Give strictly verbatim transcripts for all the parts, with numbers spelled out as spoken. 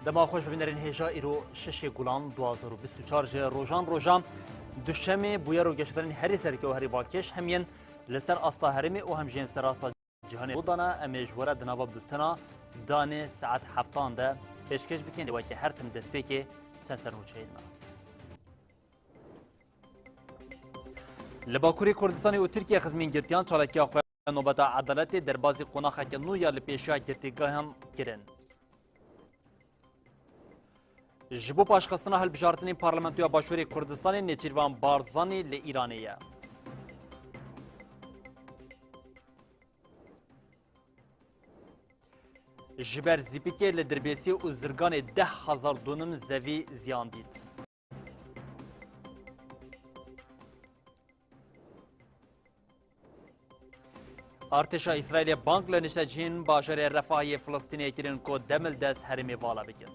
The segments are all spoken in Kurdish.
Dema xweş bibînerên hêja îro şeşê Gulan du hazar û bîst û çar ji rojan roja Duşemê bûyer û geşedanên herî sereke û herî balkêş hem yên li ser asta herêmê û hem jî yên ser asta cîhanê dana em ê ji we re di nava bultena danê saet heftan de pêşkêş bikin. Lê weke her tim destpêkê çend sernûçeyên me. Li Bakurê Kurdistanê û Tirkiye xizmên girtiyan çalakiya xwe ya nobeta edaletê derbazî qonaxeke nû ya li pêşiya girtîgehan kirin. Ji bo paşxistina hilbijartinên Parlamentoya Başûrê Kurdistanê Nêçîrvan Barzanî li Îranê ye. Ji ber zîpikê li Dirbêsî û zirganê deh hezar dûnim zevî ziyan dît. Artêşa Îsraîlê bang li niştecihên bajarê Refahê yê Filistînê kirin ku demildest herêmê vala bikin.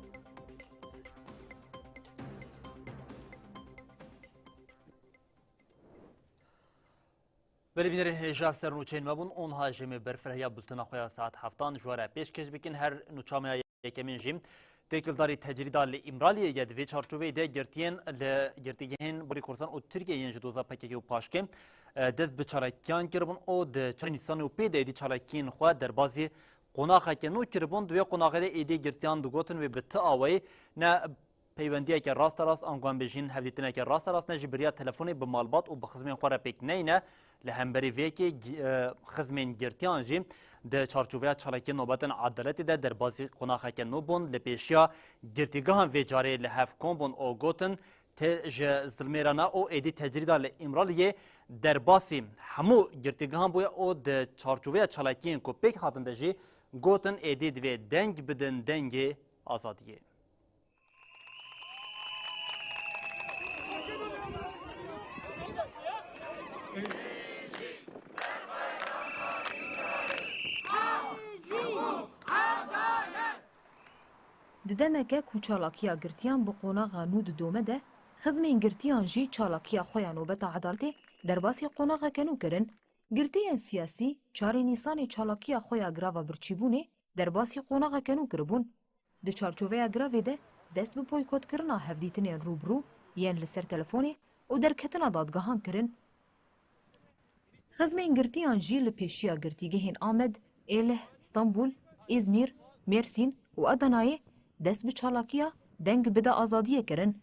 Belê bînerên hêja, ser nûçeyên me bûn, onha jê me berfireh ya bultena xwe ya saet heftan ji we re pêşkêş bikin. Her nûça me ya yekemîn jî têkildarî tecrîda li Îmraliyê ye. Di vê çarçoveyê de girtiyên li girtîgehên Bakurê Kurdistan û Tirkiyeyê yên ji doza P K K û paşkê, e, dest bi çalakiyan kiribûn û di çarê Nîsanê û pê de êdî çalakiyên xwe derbazî qonaxeke nû kiribûn. Di wê qonaxê de êdî girtiyan digotin wê bi ti awayî ne peywendiyeke rasterast, ango em bêjin hevdîtineke rasterast, ne jî bi riya telefonê bi malbat û bi xizmên xwe re pêk neyne. Li hemberî vê yekê gi-, e, xizmên girtiyan jî di çarçoveya çalakiyên nobetên edaletê de derbasî qonaxeke nû bûn. Li pêşiya girtîgehan vê carê li hev kom bûn û gotin, tê ji zilmê re ne û êdî tecrîda li Îmraliyê derbasî hemû girtîgehan bûye û di çarçoveya çalakiyên ku pêk hatin de jî gotin, êdî divê deng bidin dengê azadiyê. Di demeke ku çalakiya girtiyan bi qonaxa nû didome de, xizmên girtiyan jî çalakiya xwe ya nobeta edaletê derbasî qonaxeke nû kirin. Girtiyên siyasî çarê Nîsanê çalakiya xwe ya girava birçîbûnê derbasî qonaxeke nû kiribûn. Di çarçoveya giravê de dest bi boykotkirina hevdîtinên rû bi rû yên li ser telefonê û derketina dadgehan kirin. Xizmên girtiyan jî li pêşiya girtîgehên Amed, Êlih, Stenbûl, Îzmîr, Mêrsîn û Edenayê dest bi çalakiya Deng Bide Azadiyê kirin.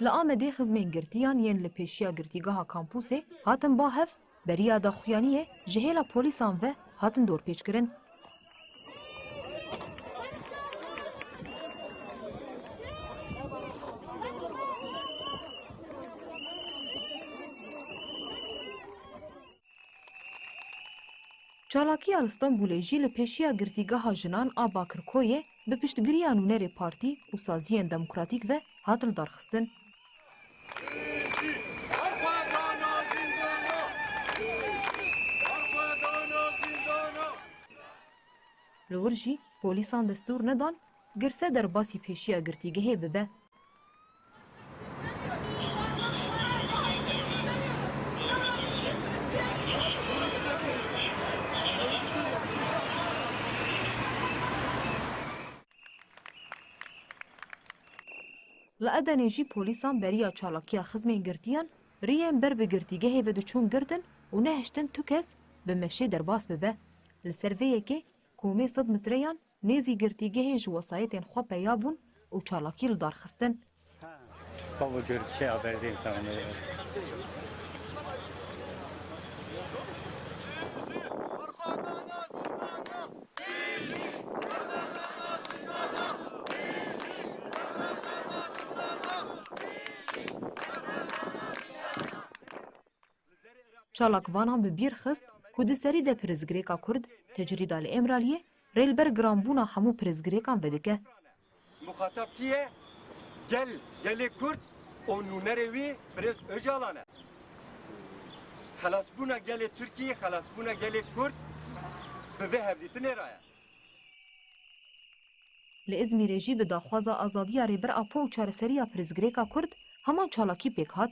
Li Amedê xizmên girtiyan yên li pêşiya girtîgeha kampûsê hatin ba hev, beriya daxuyaniyê ji hêla polîsan ve hatin dorpêçkirin. Çalakiya li Stenbolê jî li pêşiya girtîgeha jinan a Bakirkoyê bi piştgiriya nûnerê partî û saziyên demokratîk ve hat lidarxistin. Li wir jî polîsan destûr nedan girse derbasî pêşiya girtîgehê bibe. Li Edenê jî polîsan beriya çalakiya xizmên girtiyan riyên ber bi girtîgehê ve diçûn girtin û nehiştin tu kes bi meşê derbas bibe. Li ser vê yekê komê sed metreyan nêzî girtîgehê ji wesayetên xwe peya bûn û çalakî li dar xistin. Bavê girtîgeha berdên tamê. Çalakvanan bi bîr xist ku di serî de pirsgirêka Kurd, tecrîda li Îmraliyê, rêlber giranbûna hemû pirsgirêkan vedike. Muxatab kî ye? Gel, gelê Kurd û nûnerê wî Birêz Ocalan e. Xelasbûna gelê Tirkiyê, xelasbûna gelê Kurd bi vê hevdîtinê re ye. Li Îzmîrê jî bi daxwaza azadiya Rêber Apo û çareseriya pirsgirêka Kurd heman çalakî pêk hat.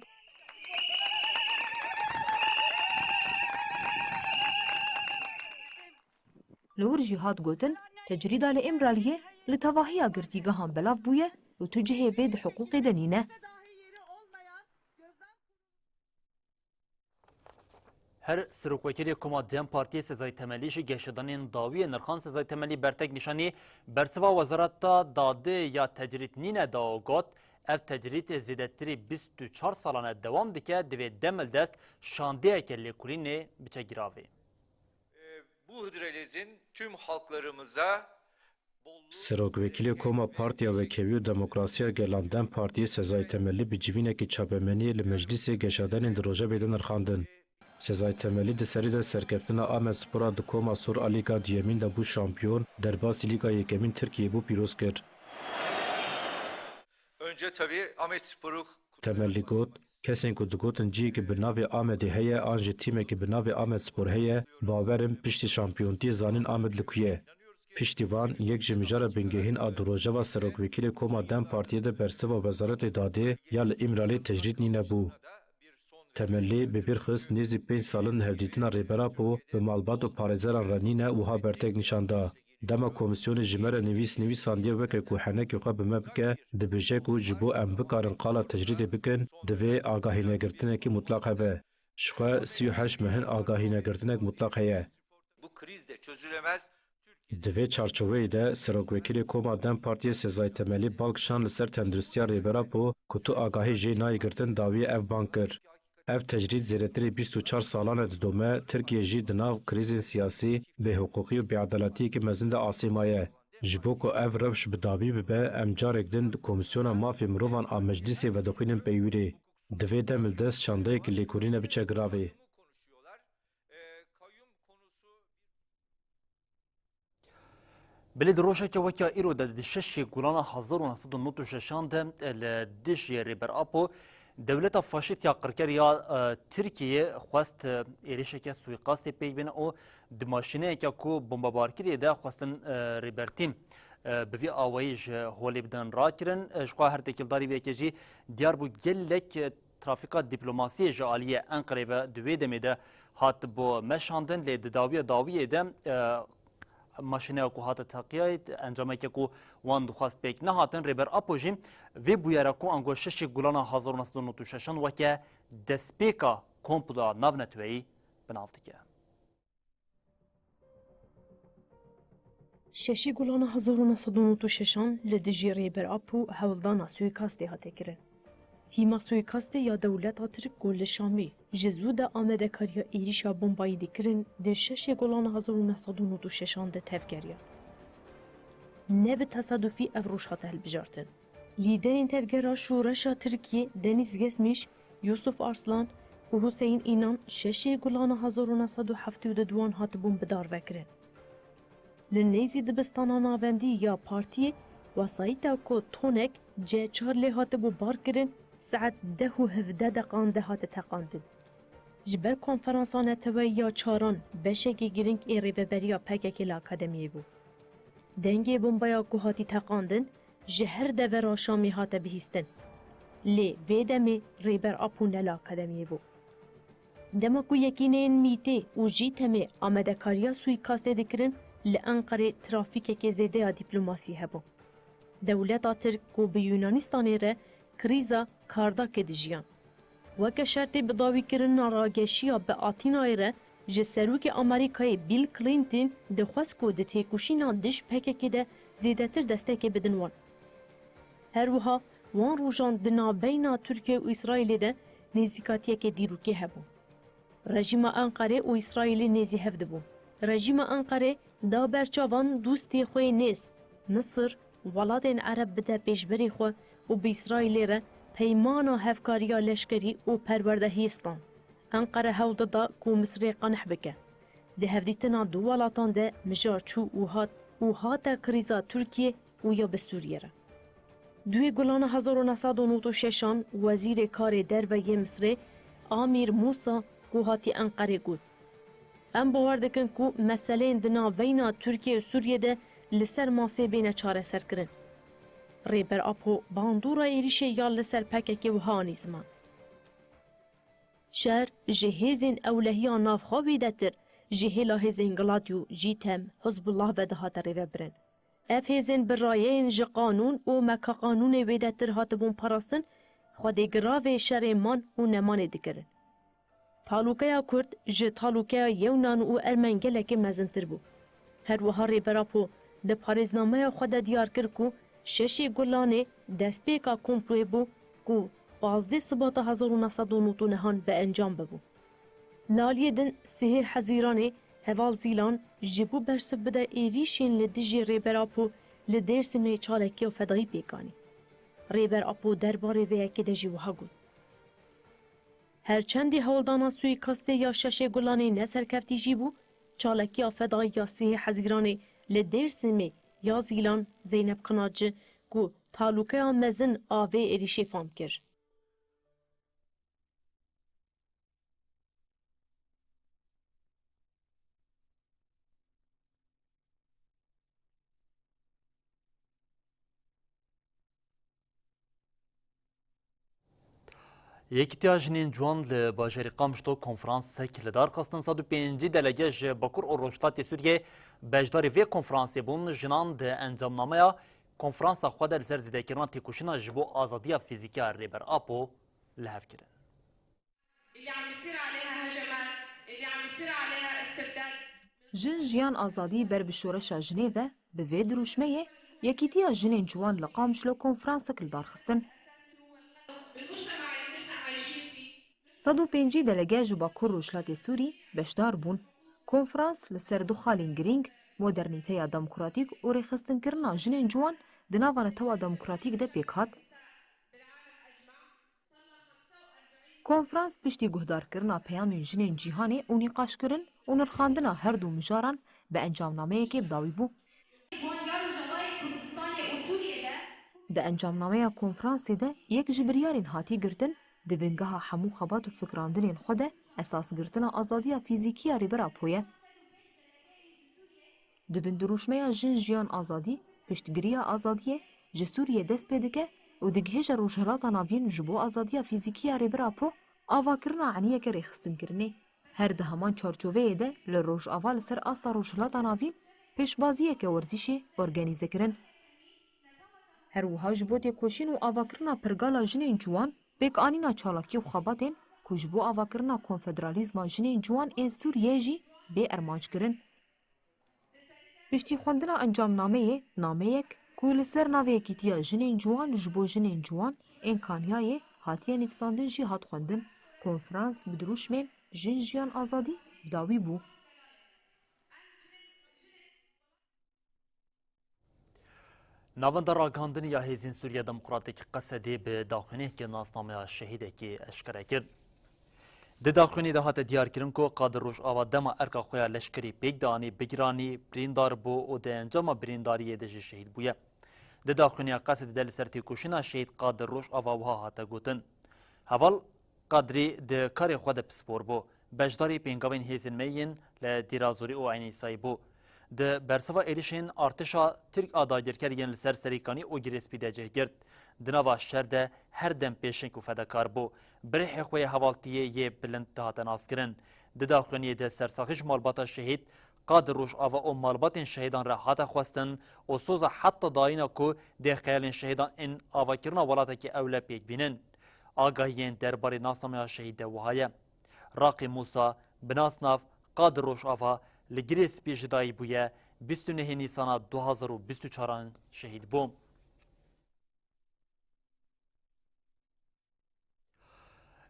Li wir jî hat gotin, Tecrîda li Îmraliyê li tevahiya girtîgehan belav bûye û tu cihê vê di hiqûqê de nîne. Her Serokwekîlê Koma DEM Partiyê Sezai Temelî ji geşedanên dawiyê nirxan. Sezai Temelî bertek nîşanî bersiva Wezareta Dadê ya tecrîd nîne da û got, ev tecrîd zêdetirî bîst û çar salan e dewam dike, divê demildest şandeyeke lêkolînê biçe giravê. Bu hıdrellezin tüm halklarımıza Serokwekîlê Koma Partiya Wekhevî û Demokrasiya Gelan DEM Partiyê Sezai Temelî bi civînekî çapemeniyê li Meclîsê geşedanên di rojevê de nirxandin. Sezai Temelî di serî de serkeftina Amedspora di Koma Sor a Lîga Duyemîn de bû şampiyon, derbasî Lîga Yekemîn Tirkiyeyê bû pîroz kir. Önce tabii Ahmetspor'u Temelî got, kesên ku digotin cihekî bi navê Amedê heye an jî tîmekî bi navê Amedspor heye, bawer im piştî şampiyontiyê zanîn Amed li ku ye. Piştî van, yek ji mijara bingehîn a di rojeva Serokwekîlê Koma DEM Partiyê de bersiva Wezaretê Dadê ya li Îmraliyê tecrîd nîne bû. Temelî bi bîr xist nêzî pênc sal in hevdîtina Rêber Apo bi malbat û parêzeran re nîne, wiha bertek nîşan da. Dema komîsyonê ji me re nivîs nivîsandiye weke ku henekê xwe bi me bike, dibêje ku ji bo em bikarin qala tecrîdê bikin, divê agahînegirtinekî mutlaq hebe. Ji xwe sî û heşt mehin agahînegirtinek mutlaq heye. Bu kriz de çözülemez. Di vê çarçoveyê de Serokwekîlê Koma DEM Partiyê Sezai Temelî bal kişand li ser tenduristiya Rêber Apo ku tu agahî jê nayê girtin, dawiyê ev bang kir. Ev tecrîd zêdetirî bîst û çar salan e didome, Tirkiye jî di nav krîzên siyasî, bêhiqûqî û bêedaletiyekî mezin de asê maye. Ji bo ku ev rewş bi dawî bibe, em carek din di Komîsyona Mafê Mirovan a Meclîsê vedixwînin peywirê. Divê demildest şandeyekî lêkolîne biçe giravê. Belê di rojeke weke îro de di şeşê Gulana hezar û neh sed û nod û şeşan de li dijî Rêber Apo dewleta faşîst ya qirker ya, e, Tirkiyeyê xwest, e, êrişeke suîqastê pêk bîne û di maşîneyeke ku bombebarkirî de xwestin, e, Rêbertî, e, bi vî awayî ji holê bidin rakirin. E, ji xwe her têkildarî vê yekê jî diyar bû gelek, e, trafîka dîplomasiyê ji aliyê Enqerê ve di wê demê de hat bo meşandin, lê di dawiya dawiyê de, e, maşîneya ku hate teqiyayê, encameke ku wan dixwest pêk nehatin. Rêber Apo jî vê bûyera ku ango şeşê Gulana hezar û neh sed û nod û şeşan weke destpêka komploya navneteweyî bi nav dike. Şeşê Gulana hezar û neh sed û nod û şeşan li dijî Rêber Apo hewldana suîkastê hate kirin. Tîma suîkastê ya dewleta Tirk ku li Şamê ji zû de amadekariya êrîşa bombayî dikirin, di şeşê Gulana hezar û neh sed û nod û şeşan de tevgeriya. Ne bi tesadufî ev roj hate hilbijartin. Lîderên tevgera şoreşa Tirkiyê Deniz Gezmiş, Yusuf Arslan û Huseyîn Înan şeşê Gulana hezar û neh sed û heftê û duduan hatibûn bidarvekirin. Li nêzî dibistana navendî ya partiyê wesayîta ku tonek C çar lê hatibû barkirin, saet deh û hevdeh deqan de hate teqandin. Ji ber konferansa neteweyî ya çaran beşekî girîng ê rêveberiya P K K li akademiyê bû. Dengê bombeya ku hatî teqandin ji her devera Şamê hate bihîstin. Lê vê demê Rêber Apo ne li akademiyê bû. Dema ku yekîneyên MÎT'ê û JÎTEM'ê amadekariya suîkastê dikirin, li Enqerê trafîkeke zêde ya dîplomasî hebû. Dewleta Tirk ku bi Yunanistanê re krîza Kardakê dijiyan. Weke şertê bidawîkirina rageşiya bi Atînayê re ji Serokê Amerîkayê Bill Clinton dixwest ku di têkoşîna dij P K K de zêdetir destekê bidin wan. Her wiha wan rojan di navbeyna Tirkiye û Îsraîlê de nêzîkatiyeke dîrokî hebû. Rejîma Enqerê û Îsraîlê nêzî hev dibûn. Rejîma Enqerê da ber çavan dostê xwe yê nêz, Misir, welatên Ereb bide pêşberê xwe û bi Îsraîlê re peymana hevkariya leşkerî û perwerdehiyê stand. Enqere hewl dida ku Misirê qenih bike. Di hevdîtina du welatan de mijar çû û hat û hate krîza Tirkiye û ya bi Sûriye re. Duê Gulana hezar û neh sed û nod û şeşan wezîrê karê derve yê Misirê Amîr Mûsa ku hatî Enqerê got, Em bawer dikin ku meseleyên di navbeyna Tirkiye û Sûriye de li ser masê bêne çareserkirin. Rêber Apo bandora êrîşê ya li ser P K K wiha anî ziman. Şer ji hêzên ewlehiya navxwe wêdetir Ji hêla hêzên Gladio, JÎTEM, Hizbullah ve dihate rêvebirin. Ev hêzên bi rayeyên ji qanûn û mekaqanûnê wêdetir hatibûn parastin, Xwedê giravê şerê man û nemanê dikirin. Talûkeya Kurd ji talûkeya Yewnan û Ermen gelekê mezintir bû. Her wiha Rêber Apo di parêznameya xwe de diyar kir ku şeşê Gulanê destpêka komployê bû ku pazdeh Sibata hezar û neh sed û nod û nehan bi encam bibû. Li aliyê din sihê Hezîranê heval Zîlan ji bo bersiv bide êrîşên li dijî Rêber Apo li Dêrsimê çalakiya fedayî pêk anî. Rêber Apo derbarê vê yekê de jî wiha got: Her çendî hewldana suîkastê ya şeşê Gulanê ne serkevtî jî bû, çalakiya fedayî ya sihê Hezîranê li Dêrsimê ya Zîlan Zeynep Kinaci ku talûkeya mezin a vê êrîşê fam kir. Yekîtiya Jinên Ciwan li bajarê Qamişlo konferansek li dar xistin. Sed û pêncî delege ji Bakur û Rojhilatê Sûriyê beşdarî vê konferansê bûn. Jinan di encamnameya konferansa xwe de li ser zêdekirina têkoşîna ji bo azadiya fîzîkî ya Rêber Apo li hev kirin. اللي عم يصير عليها هجمات، اللي عم يصير عليها استبداد. Jin, jiyan, azadî ber bi şoreşa jinê ve, bi vê dirûşmeyê, Yekîtiya Jinên Ciwan li Qamişlo konferansek li dar xistin. المجتمع اللي نحن عايشين فيه. Sed û pêncî delege ji Bakur Rojhilatê Sûrî beşdar bûn. Konferans li ser du xalên girîng, modernîteya demokratîk û rêxistinkirina jinên ciwan di nava netewa demokratîk de pêk hat. Konferans piştî guhdarkirina peyamên jinên cîhanê û nîqaşkirin û nirxandina her du mijaran bi encamnameyekê bi dawî bû. Di encamnameya konferansê de yek ji biryarên hatî girtin, di bingeha hemû xebat û fikrandinên xwe de esasgirtina azadiya fîzîkî ya Rêber Apo ye. Di bin dirûşmeya Jin, Jiyan, Azadî, piştgiriya azadiyê ji Sûriyê dest pê dike û digihêje Rojhilata Navîn ji bo azadiya fîzîkî ya Rêber Apo avakirina eniyeke rêxistinkirinê. Her di heman çarçoveyê de li Rojava li ser asta Rojhilata Navîn pêşbaziyeke werzîşê organîze kirin. Her wiha ji bo têkoşîn û avakirina pergala jinên ciwan, pêkanîna çalakî û xebatên ku ji bo avakirina konfederalîzma jinên ciwan ên Sûriyê jî bê ermanc kirin. Piştî xwendina encamnameyê, nameyek ku li ser navê Yekîtiya Jinên Ciwan ji bo jinên ciwan ên Kanyayê hatiye nivîsandin jî hat xwendin. Konferans bi dirûşmên Jin, Jiyan, Azadî bi dawî bû. Navenda Ragihandinê ya Hêzên Sûriya Demokratîk, Qesedê, bi daxuyaniyeke nasnameya şehîdekî eşkere kir. Di daxuyaniyê de hate diyarkirin ku Qadir Rojava dema erka xwe ya leşkerî pêk dianî, bi giranî birîndar bû û di encama birîndariyê de jî şehîd bûye. Di daxuyaniya Qesedê de li ser têkoşîna şehîd Qadir Rojava wiha hate gotin: Heval Qadrî di karê xwe de pispor bû. Beşdarî pêngavên hêzên me yên li Dêra Zorî û Eynîsayê bû. Di bersiva êrişên artêşa Tirk a dagirker yên li ser Serîkanî û Girêspî de cih girt. Di nava şer de her dem pêşeng û fedakar bû. Bi rihê xwe yê hevaltiyê yê bilind dihate naskirin. Di daxuyaniyê de sersaxî ji malbata şehîd Qadir Rojava û malbatên şehîdan re hate xwestin û soza heta dayîna ku dê xeyalên şehîdan ên avakirina welatekî ewle pêk bînin. Agahiyên derbarê nasnameya şehîd de wiha ye: Raqî Mûsa, bi nasnav Qadir Rojava, li Girê Spî ji dayî bûye, bîst û nehê Nîsana du hazar û bîst û çaran şehîd bû.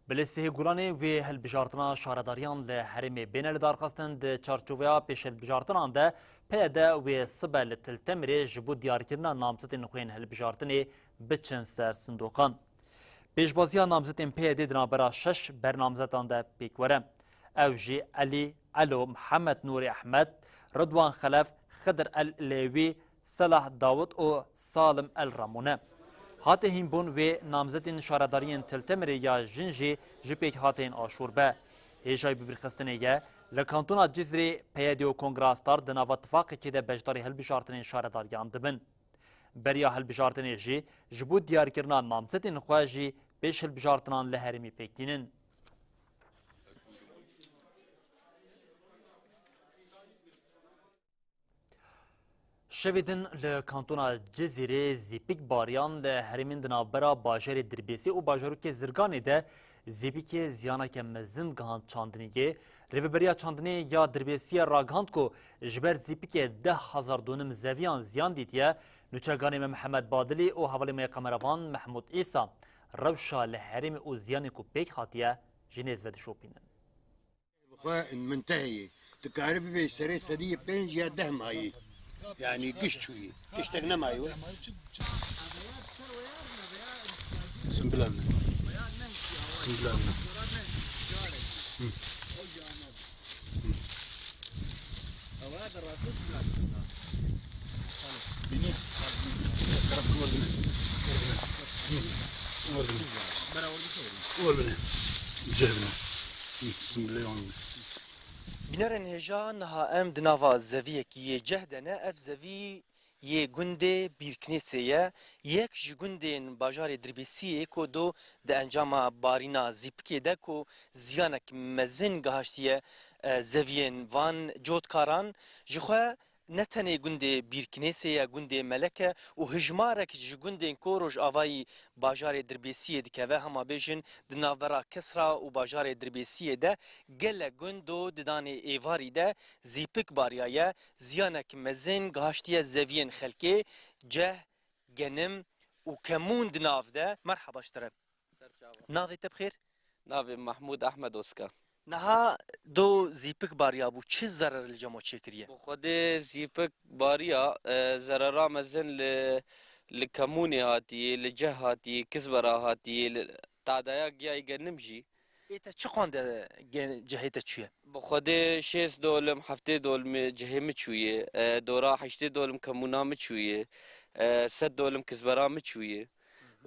Bi lê sihê Gulanê wê hilbijartina şaredariyan li herêmê bêne lidarxistin. Di çarçoveya pêşhilbijartinan de P Y D wê sibe li Til Temirê ji bo diyarkirina namzetên xwe yên hilbijartinê biçin ser sindoqan. Pêşbaziya namzetên P Y D di navbera şeş bernamzetan de pêk were. Ew jî Elî, Elo, Mihemed Nûrî Ehmed, Ridwan Xelef, Xidir El Lêwî, Selah Dawud û Salim El Ramû ne. Hate hînbûn wê namzetên şaredariyên Til Temirê ya jin jî ji pêkhateyên aşûr be. Hêjayî bibîrxistinê ye, li Kantona Cizrê P Y D û Kongra Star di nava tifaqekê de beşdarî hilbijartinên şaredariyan dibin. Beriya hilbijartinê jî ji bo diyarkirina namzetên xwe jî pêş hilbijartinan li herêmî pêk tînin. Şevê din li kantona Cizîrê zîpik bariyan li herêmên di navbera bajarê Dirbêsê û bajarokê Zirganê de zîpikê ziyaneke mezin gihand çandiniyê. Rêveberiya çandinê ya Dirbêsiyê ragihand ku ji ber zîpikê deh hezar donim zeviyan ziyan dîtiye. Nûçeganê me Mihemed Badilî û hevalê me yê kameravan Mehmûd Îsa rewşa li herêmê û ziyanê ku pêk hatiye ji nêz ve dişopînin. Xwe mintehê ye. Tu karî bibê serê sedî yê pênc ya deh mayî. Yanî giş çûyî. Tiştek nemayî we. Simbila min. Simbila min. Bînerên hêja niha em di nava zeviyekî yê ceh de ne. Ev zevî yê gundê Bîrknêsê ye. Yek ji gundên bajarê Dirbêsiyê ku do di encama barîna zîpikê de ku ziyanek mezin gihaştiye, e, zeviyên van cotkaran. Ji xwe ne tenê gundê Bîrknêsê ye, gundê Melek e û hijmarek ji gundên ku rojavayî bajarê Dirbêsiyê dikeve, hema bêjin di navbera Kesra û bajarê Dirbêsiyê de gelek gund do di danê êvarî de zîpik bariyaye, ziyanek mezin gihaştiye zeviyên xelkê, ceh, genim û kemûn di nav de. Merhaba ji te re. Navê te bi xêr? Navê Mahmûd Ehmed Oska. Niha do zîpik bariya bû, çi zerer li cem we çêkiriye? Bi xwedê zîpik bariya, e, zerera mezin li, li kemûnê hatiye, li ceh hatiye, kizbera hatiye, li tadaya giyayê genim jî. Ê te çi qande ge-, cehê te çûye? Bi xwedê şêst dolim, heftê dolimê cehê min çûye. E, dora heştê dolim kemûna min çûye. E, sed dolim kizbera min çûye.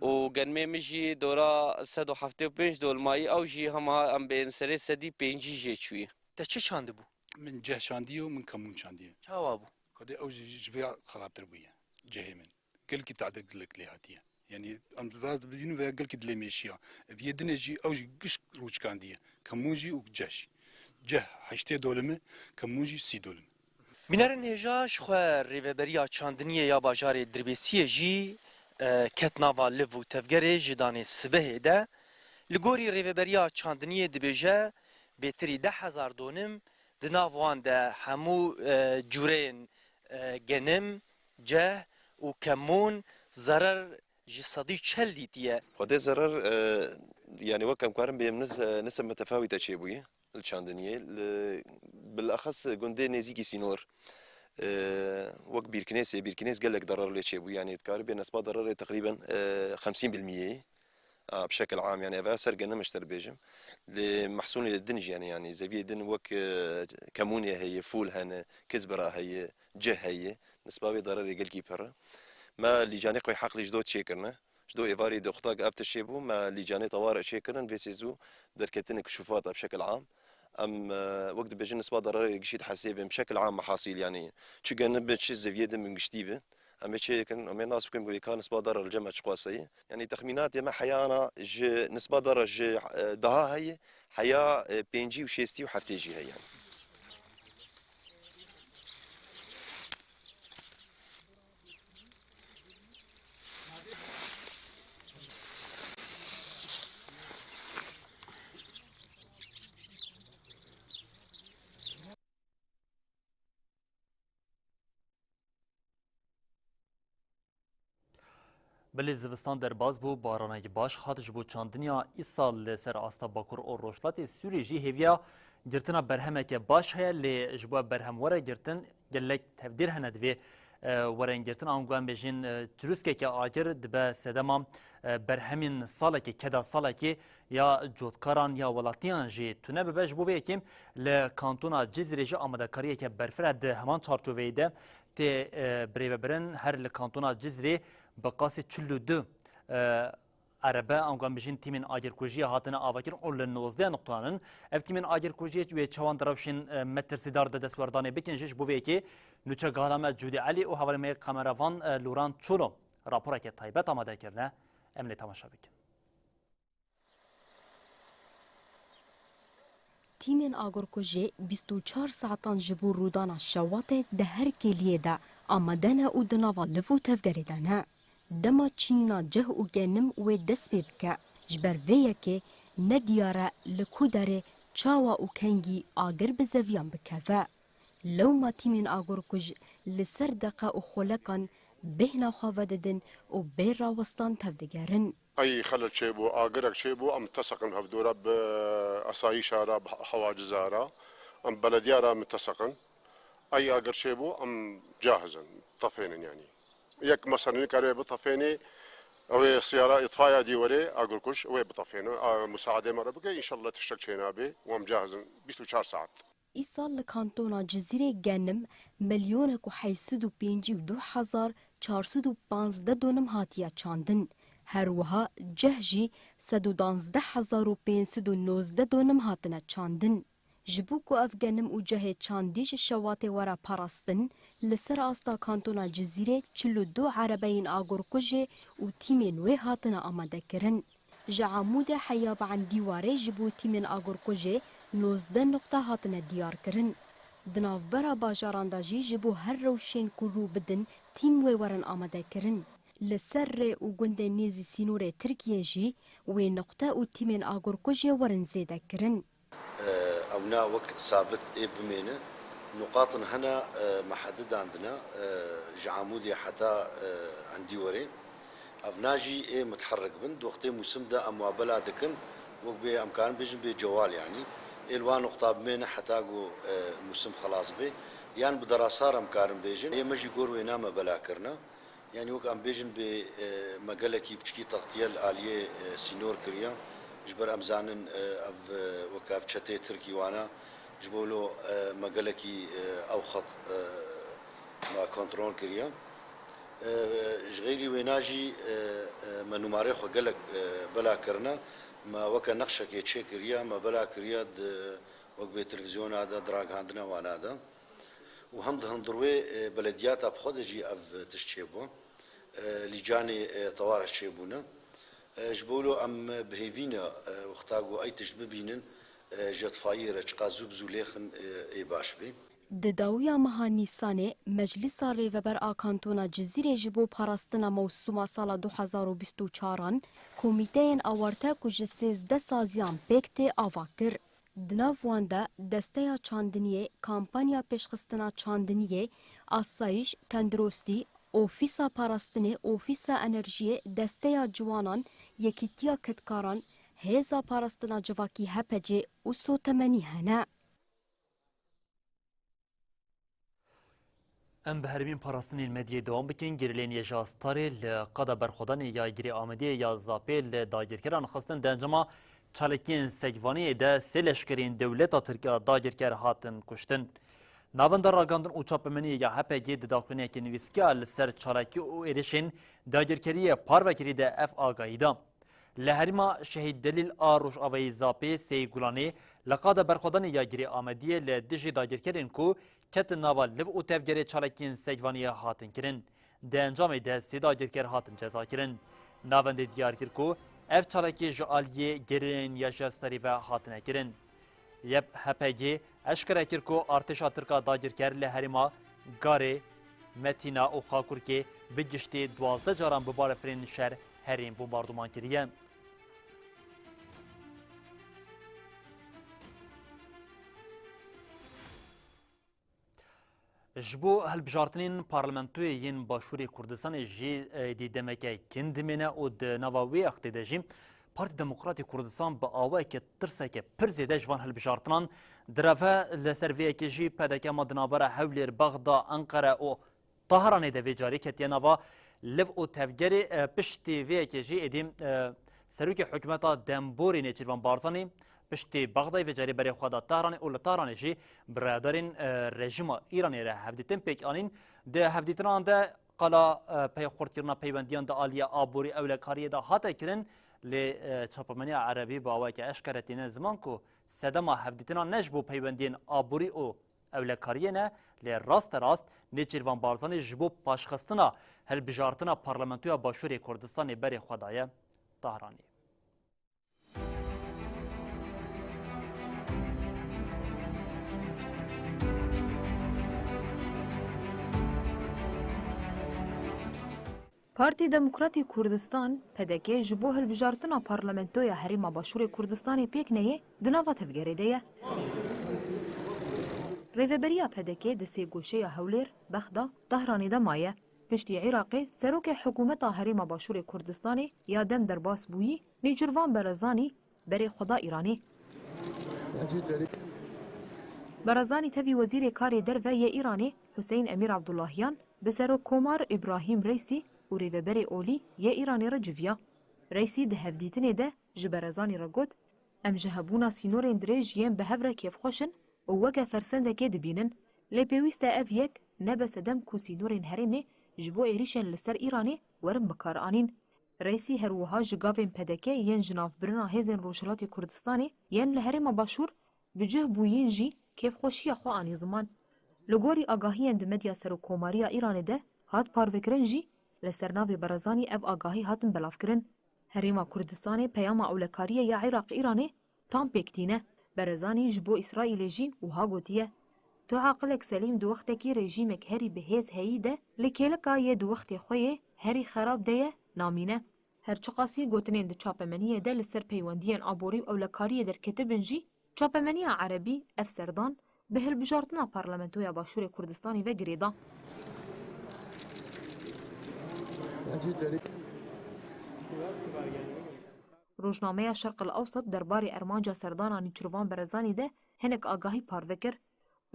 Û genmê min jî dora sed û heftê û pênc dolmayî, ew jî hema em bên serê sedî pêncî jê çûye. Te çi çandibû? Min ceh çandiye û min kemûn çandiye. Çawa bû? Xwedê ew jî ji vê xerabtir bûye cehê min. Gelkî tade gelek lê hatiye. Yanî em dibaz dibînin veya gelkî dilê mêşiya. Ev yê dinê jî ew jî giş rûçkandiye. Kemûn jî û ceh jî. Ceh heştê dolimi, kemûn jî sî dolimi. Bînerên hêja ji xwe rêveberiya çandiniyê ya bajarê Dirbêsiyê jî, e, ket nava liv û tevgerê ji danê sibehê de. Li gorî rêveberiya çandiniyê dibêje bêtirî deh hezar donim di nav wan de hemû, e, cûreyên, e, genim, ceh û kemûn zerer ji sedî çel dîtiye. Xwedê zerer, e, yanî wek em karin bêjin nis-, e, nisb mitefawîte çêbûye li çandiniyê. Li, bilexes gundê nêzîkî sînor, e, wek Bîrkinêsê, Bîrkinês gelek derer lê çêbû. Yanî dikarî bê nisba dererê teqrîben, e, xemsîn bilmiyê. A, bi şekil am, yanî ev ser genim ji te dibêjim. Lê mehsûlê din jî, yanî, yanî zeviyê din wek, e, kemûnê heye, fûl hene, kizbira heye, cih heye. Nisba wê dererê gelkî pir e. Me lîcanê xwe heqlî ji do çêkirine. Ji do êvarî doxta ev tişt çêbû, me lîcanê teware çêkirin, vê sê zû derketinê kişûfata bi şekil am. Em, e, wek dibêjin, nisba dererê gişî dihesêbin, bi şekil am mehasîl, yanî çi genim be, çi zeviyê din bin giştî be. Em ê çêkin, em ê nas bikin ku ka nisba derer li cem me çiqas heye. Yanî texmînatê me heya ana ji nisba derer ji, e, daha heye, heya, e, pêncî û şêstî û heftê jî heye. Belê zivistan derbas bû, baranek baş hat, ji bo çandiniya îsal li ser asta Bakur û Rojhilatê Sûriyê jî hêviya girtina berhemeke baş heye, lê ji bo berhem were girtin gelek tevdîr hene divê, e, werin girtin. Ango em bêjin, e, çirûskeke agir dibe sedema, e, berhemên salekê, keda salekê ya cotkaran ya welatiyan jî tune bibe. Ji bo vê yekê li kantona Cizîrê jî amadekariyeke berfireh di heman çarçoveyê de tê, e, birêvebirin. Her li kantona Cizîrê bi qasî çil û du, e, erebe, ango em bijîn tîmên agirkujiyê hatine avakirin û li nozdeh nuqtayan in. Ev tîmên agirkujiyê wê çawan di rewşên, e, metirsîdar de destwerdanê bikin jî, ji bo vê yekê nûçegala me Cûdî Elî û hevalê me yê kameravan, e, Lûran Çolo raporeke taybet amade kirine. Em lê temaşe bikin. Tîmên agirkujê bîst û çar saetan ji bo rûdana şewatê di her kêliyê de amade ne û di nava liv û tevgerê de ne. Dema çînîna cih û genim wê dest pê bike, ji ber vê yekê ne diyar e li ku derê, çawa û kengî agir bi zeviyan bikeve. Lewma tîmên agirkuj li ser deqe û xolekan bêhna xwe vedidin û bê rawestan tevdigerin. Ey xelel çêbû, agirek çêbû, em miteseqin hevdû re bi esayîşa re, bi hewaciza re, em belediya re miteseqin. Ey agir çêbû, em cahiz in, tefênin yanî. Yek mesela nikare bitefênê, ew ê siyara îtfaya dî were, agirkuj, ew ê bitefêne, a, musaadê me re bike, înşallah tiştek çênabe, û em cahiz in, bîst û çar saet. Îsal li kantona Cizîrê genim milyonek û heyt sed û pêncî û du hezar çar sed û panzdeh donim hatiye çandin. Her wiha ceh jî sed û danzdeh hezar û pênc sed û nozdeh donim hatine çandin. Ji bo ku ev genim û cehê çandî ji şewatê were parastin, li ser asta kantona Cizîrê çil û du erebeyên agirkujê û tîmên wê hatine amadekirin. Ji Amûdê heya bi Endîwarê ji bo tîmên agirkujê nozdeh nuqte hatine diyarkirin. Di navbera bajaran de jî ji bo her rewşên ku rû bidin tîm wê werin amadekirin. Li ser rê û gundên nêzî sînorê Tirkiyê jî wê nuqte û tîmên agirkujê werin zêdekirin. Ewna wek sabit ê bimêne. Nuqatin hene, e, me hedi dandine, e, ji Amûdê heta, e, Endîwarê. Evna jî ê mutherrik bin. Di wextê mûsim de em wa bela dikin, wek bê em karin bêjin bê cewal yanî. Ê li wan nuqta bimêne heta ku, e, mûsim xelas bê. Yan bi derasar em karin bêjin. Ê me jî gor wêna me bela kirine. Yanî wek em bêjin bê, e, me gelekî piçkî textiye li aliyê, e, sînor kiriye. Ji ber em zanin, e, ev, e, wek ev çetê Tirkî wana. Ji bo lo, e, me gelekî, e, ew xet, e, me kontrol kiriye. E, ji xeyrî wêna jî, e, e, me nûmarê xwe gelek, e, bela kirine. Me weke nexşekê çêkiriye, me bela kiriye di, wek bê televîzyona de, di ragihandina wana de. Û hem di hundir wê, e, belediyata bi xwe de jî ev tişt çêbû. E, lîcanê, e, tewareş çêbûne. E, ji bo wilo em bi hêvî ne, e, wexta ku ey tişt bibînin, e, ji itfayiyê re çiqas zû bi zû lêxin, e, ê baş bê. Di dawiya meha Nîsanê Meclisa Rêveber a Kantona Cizîrê ji bo parastina mewsûma sala du hezar û bîst û çaran komîteyên awarte ku ji sêzdeh saziyan pêk tê ava kir. Di nav wan de Desteya Çandiniyê, Kampanya Pêşxistina Çandiniyê, Asayîş, Tenduristî, Ofîsa Parastinê, Ofîsa Enerjiyê, Desteya Ciwanan, Yekîtiya Kedkaran, Hêza Parastina Civakî H P C û Sotemenî hene. Em bi herêmên parastinên medyayê dewam bikin. Girêlên Yeşa Starê li qada berxwedanê ya Girê Amediyê ya Zapê li dagirkeran xistin di encama çalakiyên Sekvaniyê de sê leşkerên dewleta Tirk a dagirker hatin kuştin. Navenda Ragihandin û Çapemeniyê ya H P G di daxuyaniyeke nivîskiya li ser çalakî û êrişên dagirkeriyê parvekirî de ev agahî da. Li herêma Şehîd Delîl a Rojavayê Zapê Seyî Gulanê li qada berxwedanê ya Girê Amediyê li dijî dagirkerên ku ketin nava liv û tevgerê çalakiyên Sekvaniyê hatin kirin. Di encamê de sê dagirker hatin cezakirin. Navendê diyar kir ku ev çalakiyê ji aliyê girêlên Yaşa Starî ve hatine kirin. Yep H P G eşkere kir ku artêşa Tirk a dagirker li herêma Garê, Metîna û Xakurkê bi giştî duwazdeh caran bi balefirên şer herêm bombarduman kiriye. Ji bo hilbijartinên parlamentoyê yên Başûrê Kurdistanê jî êdî demeke kin dimêne û di nava wê wextê de jî Partî Demokratî Kurdistan bi awayeke tirseke pir zêde ji van hilbijartinan direve. Li ser vê yekê jî P D K ma di navbera Hewlêr, Bexda, Enqere û Tahranê de vê carî ketiye nava liv û tevgerê. E, piştî vê yekê jî êdî, e, Serokê Hikûmeta Demborê Nêçîrvan Barzanî piştî Bexdayê vê carî berê xwe da Tahranê û li Tahranê jî bi rayedarên, e, rejîma Îranê re hevdîtin pêk anîn. Di hevdîtinan de qala, e, pey xurtkirina peywendiyan di aliyê aborî ewlekariyê de hate kirin, lê, e, çapemeniya erebî bi awayeke eşkere tîne ziman ku sedema hevdîtinan ne ji bo peywendiyên aborî û ewlekariyê ne, lê rasterast Nêçîrvan Barzanî ji bo paşxistina hilbijartina Parlamentoya Başûrê Kurdistanê berê xwe daye Tahranê. Partî Demokratî Kurdistan, P D K, ji bo hilbijartina parlamentoya Herêma Başûrê Kurdistanê pêk neyê, di nava tevgerê de ye. Rêveberiya P D K di sê goşeya Hewlêr, Bexda, Tehranê de maye. Piştî Iraqê serokê hikûmeta Herêma Başûrê Kurdistanê ya dem derbas bûyî, Nêçîrvan Barzanî berê xwe da Îranê. Barzanî tevî Wezîrê Karê Derve yê Îranê Huseyîn Emîr Abdullahiyan bi Serokkomar Îbrahîm Reîsî û Rêveberê Olî yê Îranê re civiya. Reîsî di hevdîtinê de ji Barzanî re got, Em ji hebûna sînorên dirêj yên bi hev re kêfxweş in û weke fersendekê dibînin. Lê pêwîst e ev yek nebe sedem ku sînorên herêmê ji bo êrîşên li ser Îranê werin bikaranîn. Reîsî her wiha ji gavên P D K yên ji navbirina hêzên Rojhilatê Kurdistanê yên li Herêma Başûr bi cih bûyîn jî kêfxweşiya xwe anî ziman. Li gorî agahiyên di medya serokkomariya Îranê de hat parvekirin jî, li ser navê Barzanî ev agahî hatin belavkirin. Herêma Kurdistanê peyama ewlekariyê ya Iraq-Îranê tam pêk tîne. Barzanî ji bo Îsraîlê jî wiha gotiye, Tu aqilek selîm di wextekî rejîmek herî bi hêz heyî de li kêlika yê di wextê xwe yê herî xerab de ye namîne. Her çiqasî gotinên di çapemeniyê de li ser peywendiyên aborî û ewlekariyê derketibin jî, çapemeniya erebî ev serdan bi hilbijartina Parlamentoya Başûrê Kurdistanê ve girê da. Rojnameya Şerq el Ewsat derbarê armanca serdana Nîçirvan Barzanî de hinek agahî parve kir.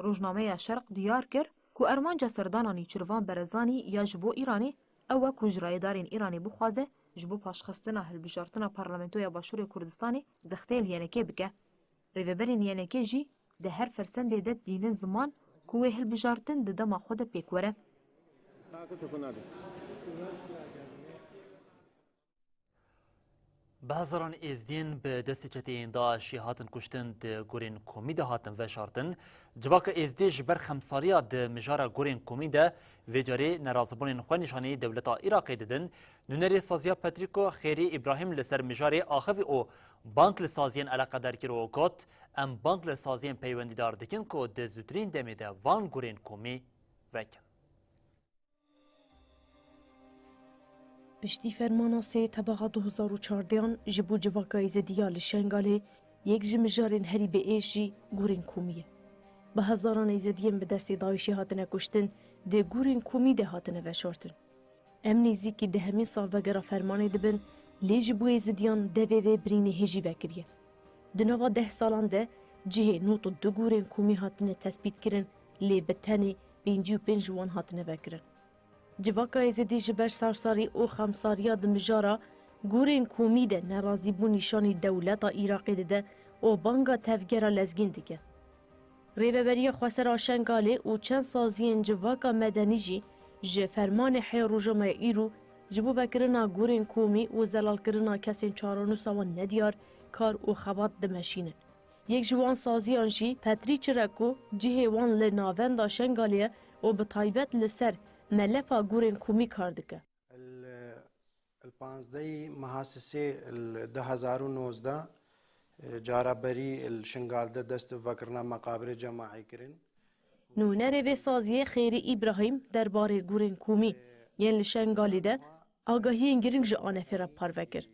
Rojnameya Şerq diyar kir ku armanca serdana Nîçirvan Barzanî ya ji bo Îranê ew e ku ji rayedarên Îranê bixwaze ji bo paşxistina hilbijartina Parlamentoya Başûrê Kurdistanê zextê li Y N K bike. Rêveberên Y N K jî di her fersendê de dînin ziman ku wê hilbijartin di dema xwe de pêk were. Bi hezaran Êzdiyên bi destê çeteyên DAIŞ'ê hatin kuştin di gurên komî de hatin veşartin. Civaka Êzdiyê ji ber xemsariya di mijara gurên komî de vê carê nerazibûnên xwe nîşanî dewleta Iraqê didin. Nûnerê saziya Petrîko Xêrî Îbrahîm li ser mijarê axivî û bang li saziyên eleqedar kir û got, Em bang li saziyên peywendîdar dikin ku di zûtirîn demê de van gurên komî vekin. Piştî fermana sê tebaxa du hezar û çardeh an ji bo civaka Êzidî ya li Şengalê, yek ji mijarên herî bi êş jî gurên komî ye. Bi hezaran Êzidiyên bi destê DAIŞ'ê hatine kuştin, di gurên komî de hatine veşartin. Em nêzîkî dehemîn salvegera fermanê dibin, lê ji bo Êzidiyan devê vê birînê hêjî vekiriye. Di nava deh salan de cihê nod û du gurên komî hatine tespîtkirin, lê bi tenê pêncî û pênc ji wan hatine vekirin. Civaka Êzidî ji ber sarsarî û xemsariya di mijara gurên komî de nerazîbûn nîşanî dewleta Iraqê dide û banga tevgera lezgîn dike. Rêveberiya Xwesera Şengalê û çend saziyên civaka medenî jî ji fermanê heya rojnameya îro ji bo vekirina gurên komî û zelalkirina kesên çarenûsa wan nediyar kar û xebat dimeşînin. Yek ji wan saziyan jî Petrîçir e ku cihê wan li navenda Şengalê ye û bi taybet li ser melefa gurên komî kar dike. Li panzdehê meha sisê li du hezar û nozdeh, cara berî li Şingal de dest bi vekirina meqabirê cemaî kirin. Nûnerê vê saziyê Xêrî Îbrahîm derbarê gurên komî yên li Şengalê de agahiyên girîng ji ANF'ê re parve kir.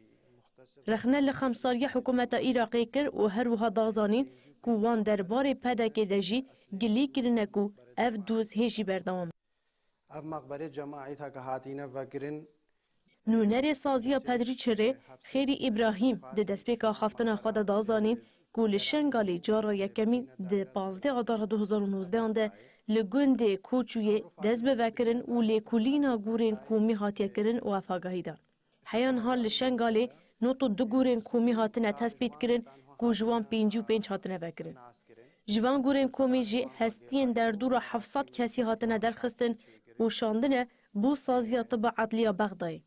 Rexne li xemsariya hikûmeta Iraqê kir û her wiha da zanîn ku wan derbarê P D K'ê de jî gilî kirine ku ev doz hê jî berdewam e. Ev mexberê cemaîta ke hatîne vekirin. Nûnerê saziya Pedrîçirê Xêrî Îbrahîm di destpêka axaftina xwe de da zanîn ku li Şengalê cara yekemîn di pazdeh Adara du hezar û nozdeh an de li gundê Koçûyê dest bi vekirin û lêkolîna gûrên komî hatiye kirin û ev agahî dan. Heya niha li Şengalê nod û du gûrên komî hatine tespîtkirin ku ji wan pêncî û pênc hatine vekirin. Ji van gûrên komî jî hestiyên derdora heft sed kesî hatine derxistin û şandine bo saziya tiba edliya Bexdayê.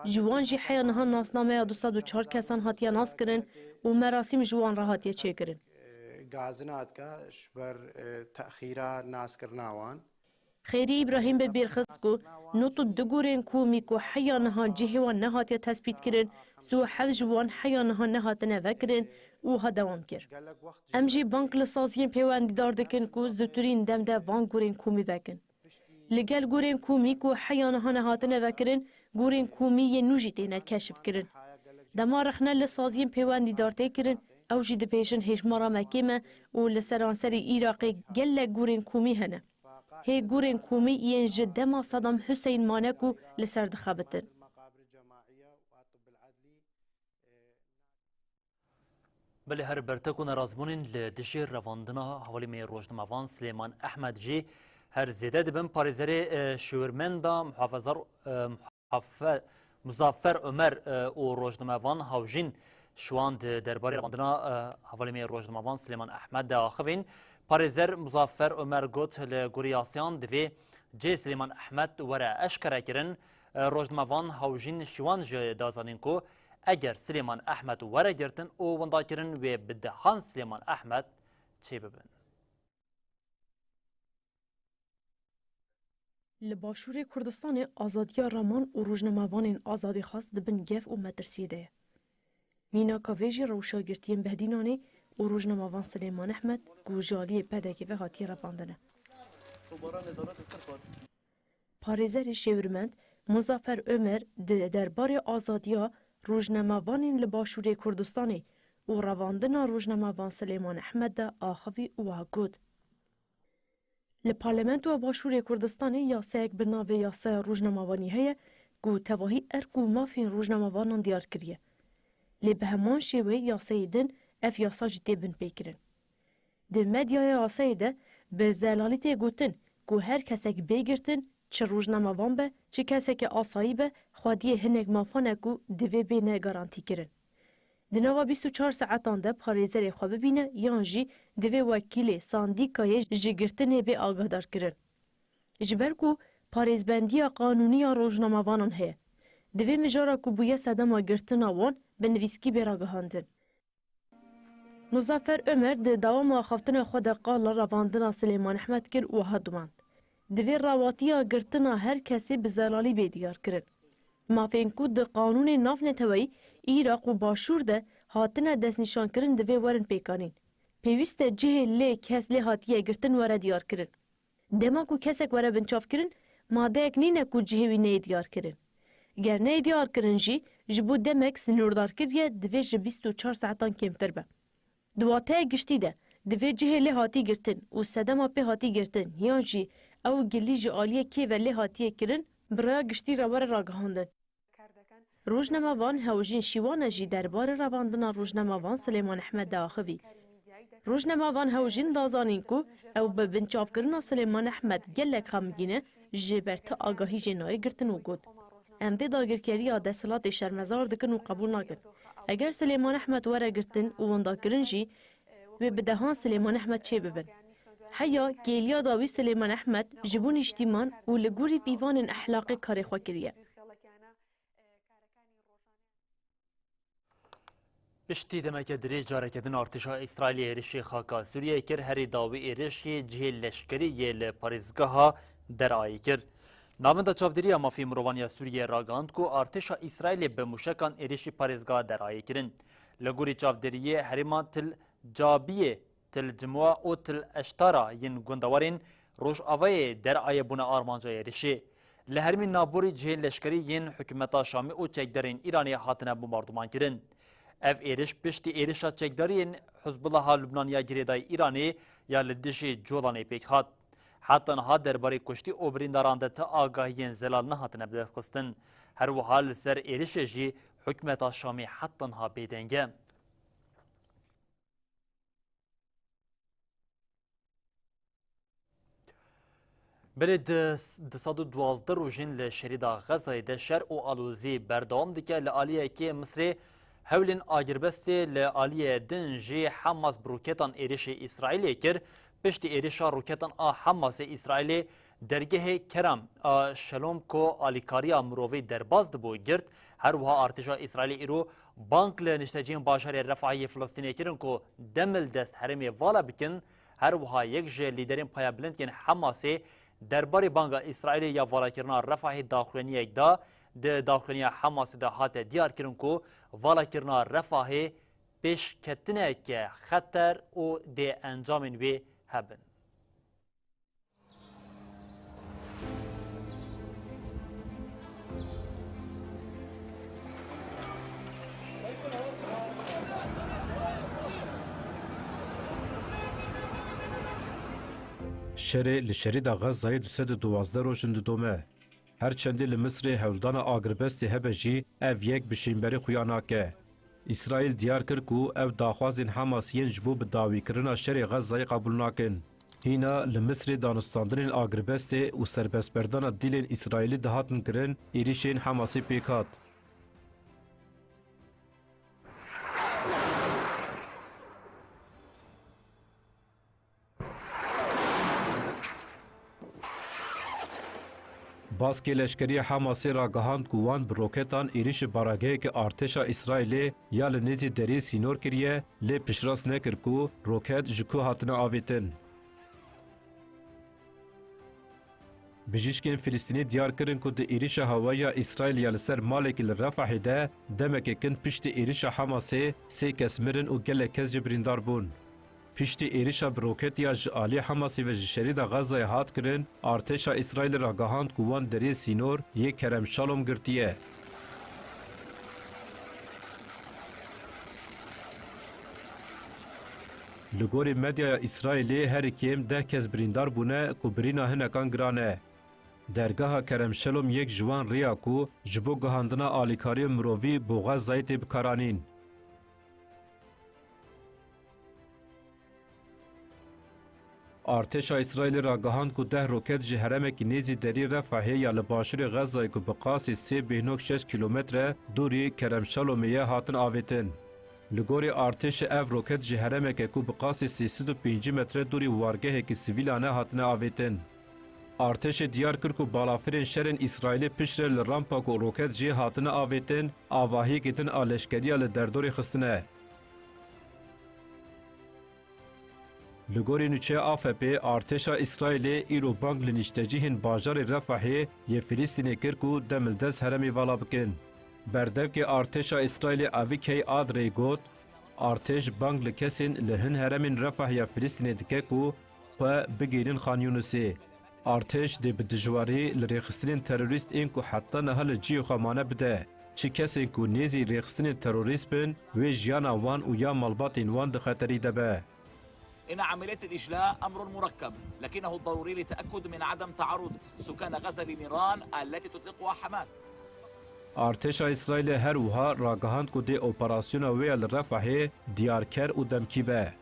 Ji wan jî heya niha nasnameya du sed û çar kesan hatiye naskirin û merasîm ji wan re hatiye çêkirin. Gazina dike ji ber, e, texîra naskirina wan. Xêrî Îbrahîm bi bîr xist ku nod û du gurên komî ku heya niha cihê wan nehatiye tespîtkirin, sî û heft ji wan heya niha nehatine vekirin û wiha dewam kir. Em jî bang li saziyên pêwendîdar dikin ku zûtirîn dem de van gurên komî vekin. Li gel gurên komî ku heya niha nehatine vekirin, Gorên komî yên nû jî têne keşifkirin. Dema rexne li saziyên pêwendîdar tê kirin, ew jî dibêjin hêjmara me kêm e û li seranserî Iraqê gelek gorên komî hene. Hê gorên komî yên ji dema Sedam Huseyîn mane ku li ser dixebitin. Belê her bertek û nerazbûnên li dijî revandina hevalê me yê rojnamevan Silêman Ehmed jî her zêde dibin. Parêzerê, e, şêwirmenda muhafezar, e, muhafe-, Muzaffer Omer, e, û rojnamevan Hawjîn Şiwan di derbarê revandina, e, hevalê me yê rojnamevan Silêman Ehmed de axivîn. Parêzer Muzaffer Omer got, li gorî yasayan divê cihê Silêman Ehmed were eşkerekirin. E, rojnamevan Hawjîn Şiwan jî da zanîn ku eger Silêman Ehmed were girtin û windakirin, wê bi dehan Silêman Ehmed çêbibin. Li Başûrê Kurdistanê azadiya raman û rojnamevanên azadîxwaz di bin gef û metirsiyê de ye. Mînaka vê jî rewşa girtiyên Behdînanê û rojnamevan Silêman Ehmed ku ji aliyê P D K'ê ve hatiye revandin e. Parêzerê şêwirmend Muzaffer Omer di derbarê azadiya rojnamevanên li Başûrê Kurdistanê û revandina rojnamevan Silêman Ehmed de axivî û wiha got, Li Parlamentoya Başûrê Kurdistanê yasayek bi navê Yasaya Rojnamevanî heye ku tevahî erk û mafên rojnamevanan diyar kiriye. Lê bi heman şêweyê yasayê din ev yasa jî tê binpêkirin. Di medyaya yasayê de bi zelalî tê gotin ku her kesek bê girtin, çi rojnamevan be, çi keseke asayî be, xwediyê hinek mafan e ku divê bêne garantîkirin. Di nava bîst û çar saetan de parêzerê xwe bibîne yan jî divê wekîlê sandîkayê ji girtinê bê agahdarkirin. Ji ber ku parêzbendiya qanûnî ya rojnamevanan heye, divê mijara ku bûye sedema girtina wan bi nivîskî bê ragihandin. Muzaffer Omer di dewama axaftina xwe de qala revandina Silêman Ehmed kir û wiha dimand, Divê rewatiya girtina her kesê bi zelalî bê diyarkirin. Mafên ku di qanûnên navneteweyî Iraq û Başûr de hatine destnîşankirin divê werin pêkanîn. Pêwîst e cihê lê kes lê hatiye girtin were diyarkirin. Dema ku kesek were binçavkirin, madeyek nîne ku cihê wî neyê diyarkirin. Ger neyê diyarkirin jî, ji bo demek sinûrdar kiriye, divê ji bîst û çar saetan kêmtir be. Di wateyê giştî de, divê cihê lê hatî girtin û sedema pê hatî girtin yan jî ew gilî ji aliyê kê ve lê hatiye kirin, bi raya giştî re were ragihandin. Rojnamevan Hewjîn Şîwane jî derbarê revandina rojnamevan Silêman Ehmed de axivî. Rojnamevan Hewjîn da zanîn ku ew bi binçavkirina Silêman Ehmed gelek xemgîn e, ji ber ti agahî jê nayê girtin û got, Em vê dagirkeriya desthilatê şermezar dikin û qebûl nakin. Eger Silêman Ehmed were girtin û windakirin jî, wê bi dehan Silêman Ehmed çêbibin. Heya kêliya dawî Silêman Ehmed ji bo nîştîman û li gorî pîvanên ehlaqê karê xwe kiriye. Piştî demeke dirêj careke din artêşa Îsraîlê êrişê xaka Sûriyeyê kir, herî dawî êrişê cihê leşkerî yê li parêzgeha Derayê kir. Navenda Çavdêriya Mafê Mirovan ya Sûriyeyê ragihand ku artêşa Îsraîlê bi mûşekan êrişî parêzgeha Derayê kirin. Li gorî çavdêriyê herêma Til Cabiyê, Til Cimwa û Til Eştara yên gundewarên rojavayê Derayê bûne armanca êrişê. Li herêmên navborî cihên leşkerî yên hikûmeta Şamê û çekdarên Îranê hatine bombardumankirin. Ev êriş piştî êrişa çekdariyên Hizbullaha Lubnanî ya girêdayî Îranê ya li dijî Colanê pêk hat. Heta niha derbarê kuştî û birîndaran de ti agahiyên zelal nehatine bidestxistin. Her wiha li ser êrişê jî hikûmeta Şamê heta niha bêdeng e. Belê di, di sed û duwazdeh rojên li şerîda Xezayê de şer û alozî berdewam dike. Li aliyekê Misrê hewlên agirbestê, li aliyê din jî Hamas bi roketan êrişê Îsraîlê kir. Piştî êrişa roketan a Hamasê, Îsraîlê dergehê Kerem a Şelom ku alîkariya mirovî derbas dibû, girt. Her wiha artêşa Îsraîlê îro bang li nişteciyên bajarê Refahê yê Filistînê kirin ku demildest herêmê vala bikin. Her wiha yek ji lîderên payebilind yên Hamasê derbarê banga Îsraîlê ya valakirina Refahê daxuyaniyek da. Di daxuyaniya Hamasê de hate diyarkirin ku valakirina Refahê pêşketineke xeter û dê encamên wê hebin. Şerê li şerîda Xezayê du sed û duwazdeh rojin didome. Her çendî li Misrê hewldana agirbestê hebe jî, ev yek bi şînberî xuya nake. Îsraîl diyar kir ku ew daxwazên Hamasî yên ji bo bi dawîkirina şerê Xezayê qebûl nakin. Hîna li Misrê danûstandinên agirbestê û serbestberdana dîlên Îsraîlî dihatin kirin, êrîşên Hamasê pêk hat. Baskê leşkerî Hamasê ragihand ku wan bi roketan êrîşî barageheke artêşa Îsraîlê ya li nêzî deriyê sînor kiriye, lê piştrast nekir ku roket ji ku hatine avêtin. Bijîşkên Filistînî diyar kirin ku di êrîşa hewayî ya Îsraîlê ya li ser malekî li Refahê de demeke kin piştî êrîşa Hamasê sê kes mirin û gelek kes jî birîndar bûn. Piştî êrîşa bi roketiya ji alî Hamasê ve ji şerîda Xezayê hat kirin, artêşa Îsraîlê ragihand ku wan deriyê sînor yê Kerem Şalom girtiye. Li gorî medyaya Îsraîlê herî kêm deh kes birîndar bûne ku birîna hinekan giran e. Dergeha Kerem Şalom yek ji wan rê ya ku ji bo gihandina alîkariyên mirovî bo Xezayê tê bikaranîn. Artêşa Îsraîlê ragihand ku deh roket ji herêmekî nêzî derî Refahê ya li başûrê Xezayê ku bi qasî sê bêhnok şeş kîlometre dûrî Kerem Şalomê ye hatin avêtin. Li gorî artêşê ev roket ji herêmeke ku bi qasî sê sed û pêncî metre dûrî wargehekî sivîlan e hatine avêtin. Artêşê diyar kir ku balafirên şerên Îsraîlê piştre li rampa ku roket jê hatine avêtin, avahiyekê din a leşkeriya li derdorê xistine. Li gorî nûçeya A F P, artêşa Îsraîlê îro bang li niştecihên bajarê Refahê yê Filistînê kir ku dem li dest herêmê vala bikin. Berdevkê artêşa Îsraîlê Avikhey Adrey got, artêş bang li kesên li hin herêmên Refah ya Filistînê dike ku xwe bigihînin Xan Yûnisê. Artêş dê bi dijwarî li rêxistinên terorîst ên ku heta niha li cihê xwe mane bide. Çi kesên ku nêzî rêxistinên terorîst bin, wê jiyana wan û ya malbatên wan di xeterî de be. إن عملية الإجلاء أمر مركب، لكنه ضروري لتأكد من عدم تعرض سكان غزة لنيران التي تطلقها حماس. Artêşa Îsraîlê her wiha ragihand ku dê operasyona wê ya li Refahê diyarker û demkî be.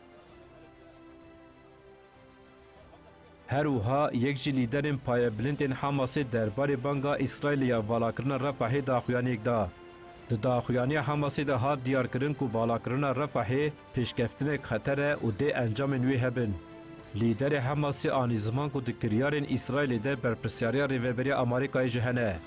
Her wiha yek ji lîderên payebilindên Hamasê derbarê banga Îsraîlê ya valakirina Refahê daxuyaniyek da. Di daxuyaniya Hamasê de hat diyarkirin ku valakirina Refahê pêşkeftinek xeter e û dê encamên wê hebin. Lîderê Hamasê anî ziman ku di kiryarên Îsraîlê de berpirsyariya Rêveberiya Amerîkayê jî hene.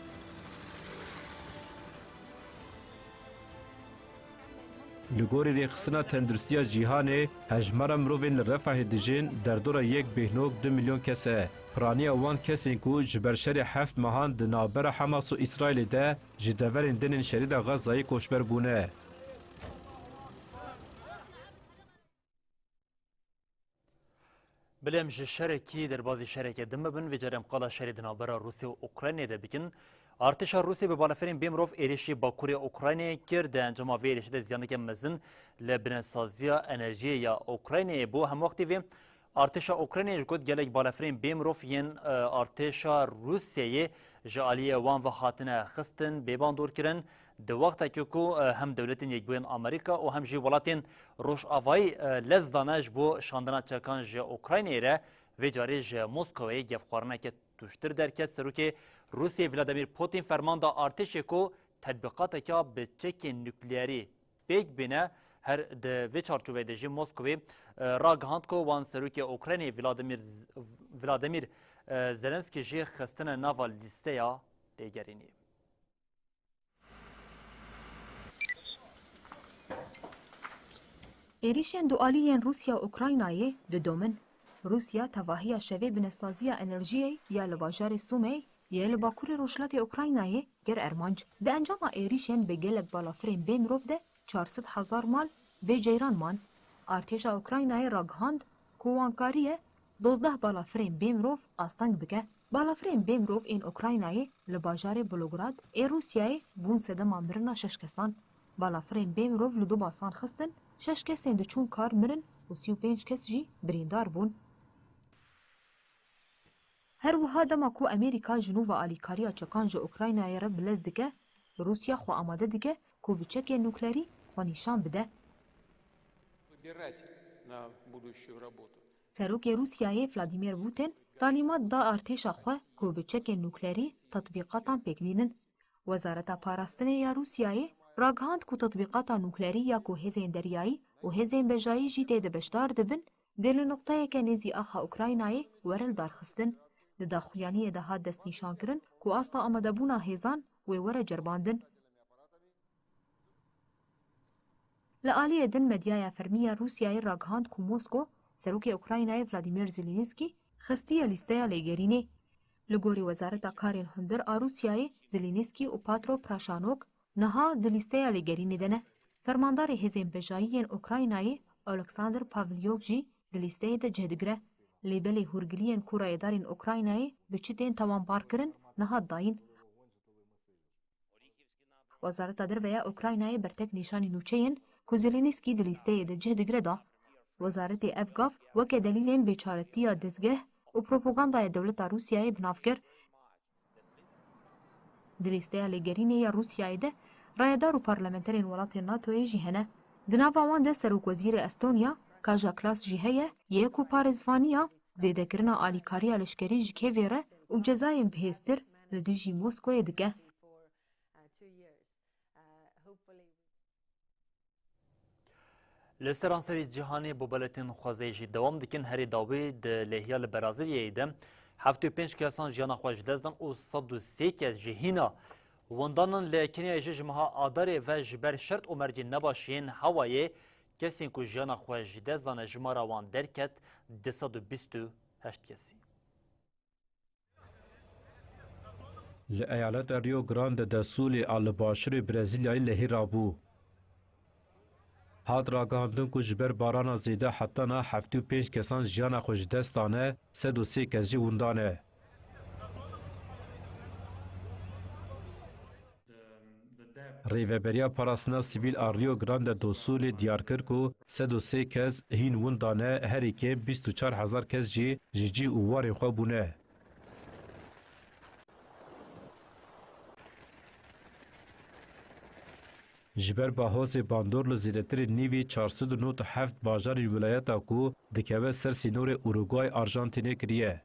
Li gorî Rêxistina Tenduristiya Cîhanê, hejmara mirovên li Refahê dijîn derdora yek bêhnok du milyon kes e. Piraniya wan kesên ku ji ber şerê heft mehan di navbera Hamas û Îsraîlê de ji deverên din ên şerîda Xezayê koçber bûne. Bilê em ji şerekî derbazî şereke din bibin, vê carê em qala şerê di navbera Rûsya û Ukraynayê de bikin. Artêşa Rûsya bi balafirên bê mirov êrişî bakurê Ukraynayê kir, di encama vê êrişê de ziyaneke mezin li binesaziya enerjiyê ya Ukraynayê bû. Hemwextî vê artêşa Ukraynayê ji got gelek balafirên bê mirov yên, e, artêşa Rûsyayê ji aliyê wan ve hatine xistin, bê bandorkirin. Di wextekî ku, e, hem Dewletên Yekbûyên Amerîka û hem jî welatên Rojavayî, e, lez dane ji bo şandina çekan ji Ukraynayê re, vê carê ji Moskoweyê gefxwarineke tûştir derket. Serokê Rûsyayê Vladimir Putin ferman da artêşê ku tetbîqateke bi çekên nukleerî pêk bîne, her di vê çarçoveyê de jî Moskowê, e, ragihand ku wan serokê Ukraynayê Vladimir Z-, Vladimir, e, Zelenskî jî xistine nava lîsteya lêgerînê. Êrîşên dualî yên Rûsya û Ukraynayê didomin. Rûsya tevahiya şevê binesaziya enerjiyê ya li bajarê Sumê yê li bakurê rojhilatê Ukraynayê kir armanc. Di encama êrîşên bi gelek balafirên bê mirov de çar sed hezar mal bê ceyran man. Artêşa Ukraynayê ragihand ku wan kariye dozdeh balafirên bê mirov asteng bike. Balafirên bê mirov ên Ukraynayê li bajarê Bolograd ê Rûsyayê bûn sedema mirina şeş kesan. Balafirên bê mirov li du basan xistin, şeş kesên diçûn kar mirin û sî û pênc kes jî birîndar bûn. Her wiha dema ku Amerîka ji nû ve alîkariya çekan ji Ukraynayê re bilez dike, Rûsya xwe amade dike ku bi çekên nuklerî xwe nîşan bide. Serokê Rûsyayê Vladimir Putin talîmat da artêşa xwe ku bi çekên nuklerî tetbîqatan pêk bînin. Wezareta Parastinê ya Rûsyayê ragihand ku tetbîqata nuklerî ya ku hêzên deryayî û hêzên bejayî jî tê de beşdar dibin, dê li noqteyeke nêzî axa Ukraynayê were lidarxistin. Di daxuyaniyê de hat destnîşankirin ku asta amadebûna hêzan wê were ceribandin. Li aliyê din medyaya fermî ya Rûsyayê ragihand ku Mosko serokê Ukraynayê Vladimir Zelensky xistiye lîsteya lêgerînê. Li gorî Wezareta Karên Hundir a Rûsyayê, Zelensky û Patro Praşanok niha di lîsteya lêgerînê de ne. Fermandarê hêzên bejayî yên Ukraynayê Oleksandr Pavlyok jî di lîsteyê de cih digire. Lê belê hûrgiliyên ku rayedarên Ukraynayê bi çi tên tawanbarkirin nehat dayîn. Wezareta Derve ya Ukraynayê bertek nîşanî nûçeyên ku Zelensky di lîsteyê de cih digire da. Wezaretê ev gav weke delîlên bêçaretiya dezgeh û propagandaya dewleta Rûsyayê bi nav kir. Di lîsteya lêgerînê ya Rûsyayê de rayedar û parlamenterên welatên NATOyê jî hene. Di nava wan de serokwezîrê Estonya, Kaja Kallas jî heye, yê ku parêzvaniya zêdekirina alîkariya leşkerî ji Kevê re û cezayên bihêztir li dijî Moskoyê dike. Li seranserî cîhanê bobeletên xwezayê jî dewam dikin. Herî dawî di lêhiya li Brazilyayê de heftê û pênc kesan jiyana xwe ji dest dan û sed û sê kes jî hîna windan in. Li Kenyayê jî ji meha Adarê ve ji ber şert û mercên nebaş yên hewayê kesên ku jiyana xwe ji dest dane jimara wan derket du sed û bîst û heşt kesî. Li eyaleta Rio Grande do Sulê a li başûrê Brezîlyayê lehî rabû. Hat ragihandin ku ji ber barana zêde hetana heftê û pênc kesan jiyana xwe ji dest dane, sed û sê kes jî winda ne. Rêveberiya Parastina Sivîl a Rio Grande do Sulê diyar kir ku sed û sê kes hîn winda ne, herî kêm bîst û çar hezar kes jî ji cih û warên xwe bûne. Ji ber bahozê bandor li zêdetirî nîvî çar sed û nod û heft bajarên wilayeta ku dikeve ser sînorê Uruguay Arjantînê kiriye.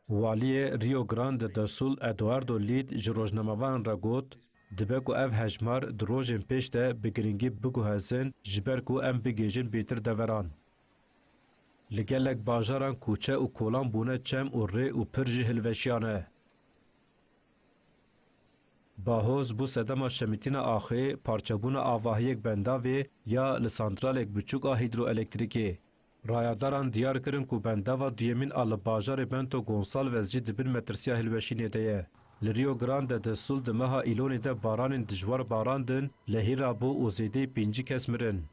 Waliyê Rio Grande do Sul Eduardo Litt ji rojnamevanan re got, dibe ku ev hejmar di rojên pêş de bi girîngî biguhezin, ji ber ku em bigihêjin bêtir deveran. Li gelek bajaran kûçe û kolan bûne çem û rê û pir jî hilweşiyane. Bahoz bû sedema şemîtina axê, parçebûna avahiyek bendavê ya li santralek biçûk a hîdroelektrîkê. Rayedaran diyar kirin ku bendava duyemîn a li bajarê Bento Gonçalves jî di bin metirsiya hilweşînê de ye. Li Rio Grande do Sul di meha Îlonê de baranên dijwar barandin, lehî rabû û zêdeyî pêncî kes mirin.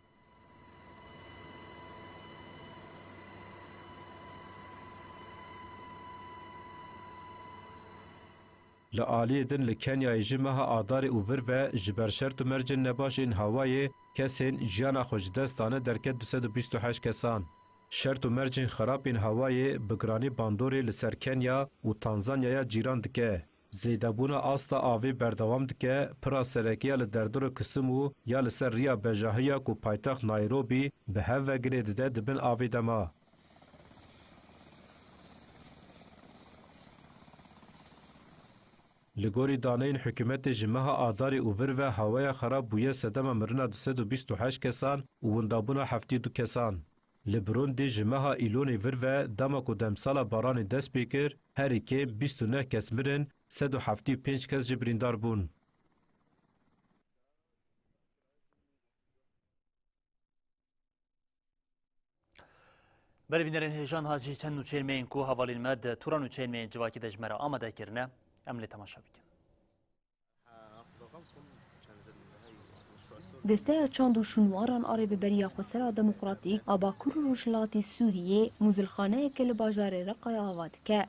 Li aliyê din li Kenyayê ji meha Adarê û vir ve ji ber şert û mercên nebaş ên hewayê kesên jiyana xwe ji dest dane derket du sed û bîst û heşt kesan. Şert û mercên xerab ên hewayê bi giranî bandorê li ser Kenya û Tanzanyaya cîran dike. Zêdebûna asta avê berdewam dike, pira sereke ya li derdora Kisumu ya li ser riya bejahiya ku paytext Nairobi bi hev ve girê dide di bin avê de ma. Li gorî daneyên hikûmetê ji meha Adarê û vir ve hewaya xerab bûye sedema mirina du sed û bîst û heşt kesan û windabûna heftê û du kesan. Li Burundî ji meha Îlonê vir ve dema ku demsala baranê dest pê kir, herî kêm bîst û neh kes mirin, sed û heftê û pênc kes jî birîndar bûn. Berê bînerên hêja niha jî çend nûçeyên me yên ku hevalên me di tura nûçeyên me yên civakî de ji me re amade kirine, em lê temaşe bikin. Desteya Çand û Şûnwaran a Rêveberiya Xwesera Demokratîk a Bakur û Rojhilatê Sûriyê mûzilxaneyeke li bajarê Reqayê ava dike.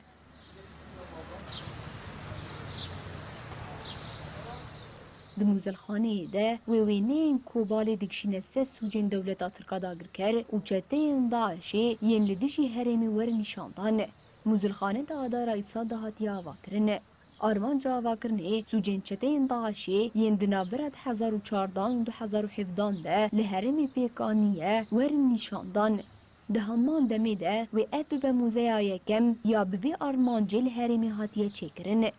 Di mûzilxaneyê de wê wêneyên Kobalê dikişîne ser sûcên dewleta Tirk a dagirker û çeteyên DAIŞê yên li dijî herêmê werin nîşandan. Mûzilxane di adara îsal de hatiye avakirin. Armanca avakirinê sûcên çeteyên DAIŞê yên di navbera du hezar û çardan û du hezar û hevdan de li herêmê pêk aniye werin nîşandan. Di heman demê de wê ev bibe mûzeya yekem ya bi vê armancê li herêmê hatiye çêkirin.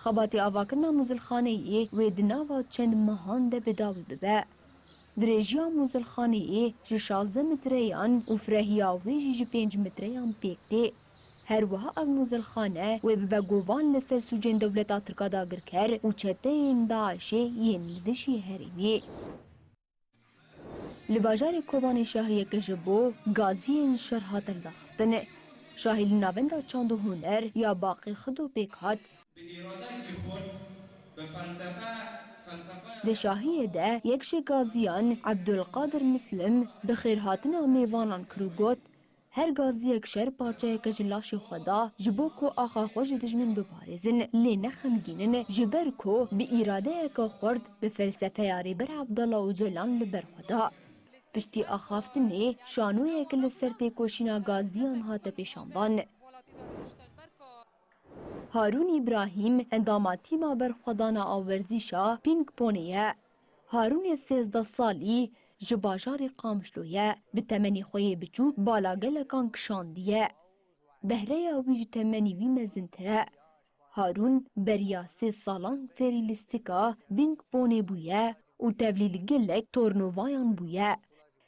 Xebatê avakirina mûzilxaneyê wê di nava çend mehan de bi dawî bibe. Dirêjiya mûzilxaneyê ji şazdeh metreyan û firehiya wê jî ji pênc metreyan pêk tê. Her wiha ev mûzilxane wê bibe govan li ser sûcên dewleta Tirk a dagirker û çeteyên DAIŞê yên li dijî herêmê. Li bajarê Kobanê şahiyeke ji bo gaziyên şer hate lidarxistin. Şahî li Navenda Çand û Huner ya Baqê Xido pêk hat. Bi îradeyekî xurt, bi felsefe, felsefe Di şahiyê de yek ji gaziyan Ebdulqadir Muslim bi xêrhatina mêvanan kir û got, her gaziyek şer parçeyeke ji laşê xwe da ji bo ku axa xwe ji dijmin biparêzin, lê ne xemgîn in, ji ber ku bi îradeyeke xurt, bi felsefeya Rêber Abdullah Ocalan li ber xwe da. Piştî axaftinê şanoyek li ser têkoşîna gaziyan hate pêşandan. Harûn Îbrahîm endama tîma berxwedana a werzîşa pîngponê ye. Harûnê sêzdeh salî ji bajarê Qamişlo ye. Bi temenê xwe yê biçûk bala gelekan kişandiye. Behreya wî ji temenî wî mezintir e. Harûn beriya sê salan fêrî lîstika pîngponê bûye û tevlî li gelek tornovayan bûye.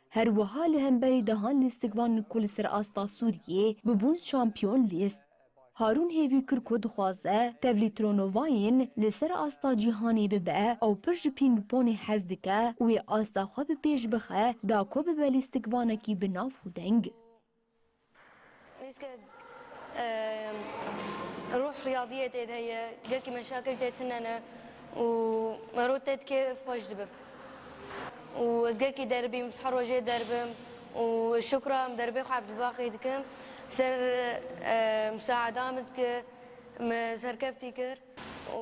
Her wiha li hemberî dehan lîstikvan ku li ser asta Sûriyê bibûn şampiyon lîst. Harûn hêvî kir ku dixwaze tevlî tornovayên li ser asta cîhanê bibe, ew pir ji pîngponê hez dike û wê asta xwe bi pêş bixe da ku bibe lîstikvanekî bi nav û deng. Wîst ke, e, ruh riyadiyê tê de heye, gelkî meşakil tê tune ne û mero tê kêf xweş dibe. Û ez gelkî derbîm, sihar rojê derbim û şukra em derbê xwe Ebdulbaqî dikim. Ser, e, misaada min dike, me serkeftî kir û,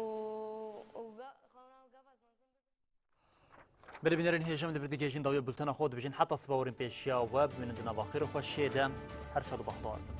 û ga-, xewna gava ez mezin bibim. Belê bînerên hêja, em li vir digihêjin dawiya bultena xwe dibêjin heta siba werin pêşiya we, bimînin di nava xêr û xweşiyê de. Her şad û bextewar bin.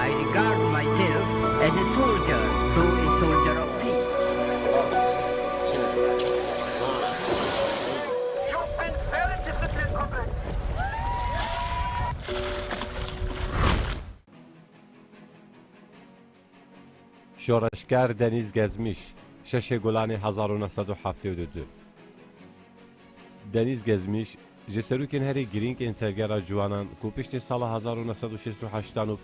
I regard myself as a soldier, though a soldier of peace. You've been very disciplined, comrades. Şoreşger Denîz Gezmîş, şeşê Gulanê hezar û neh sed û heftê û du. Denîz Gezmîş, ji serokên herî girîng ên Tevgera Ciwanan ku piştî sala hezar û neh sed û şêst û heştan û pênc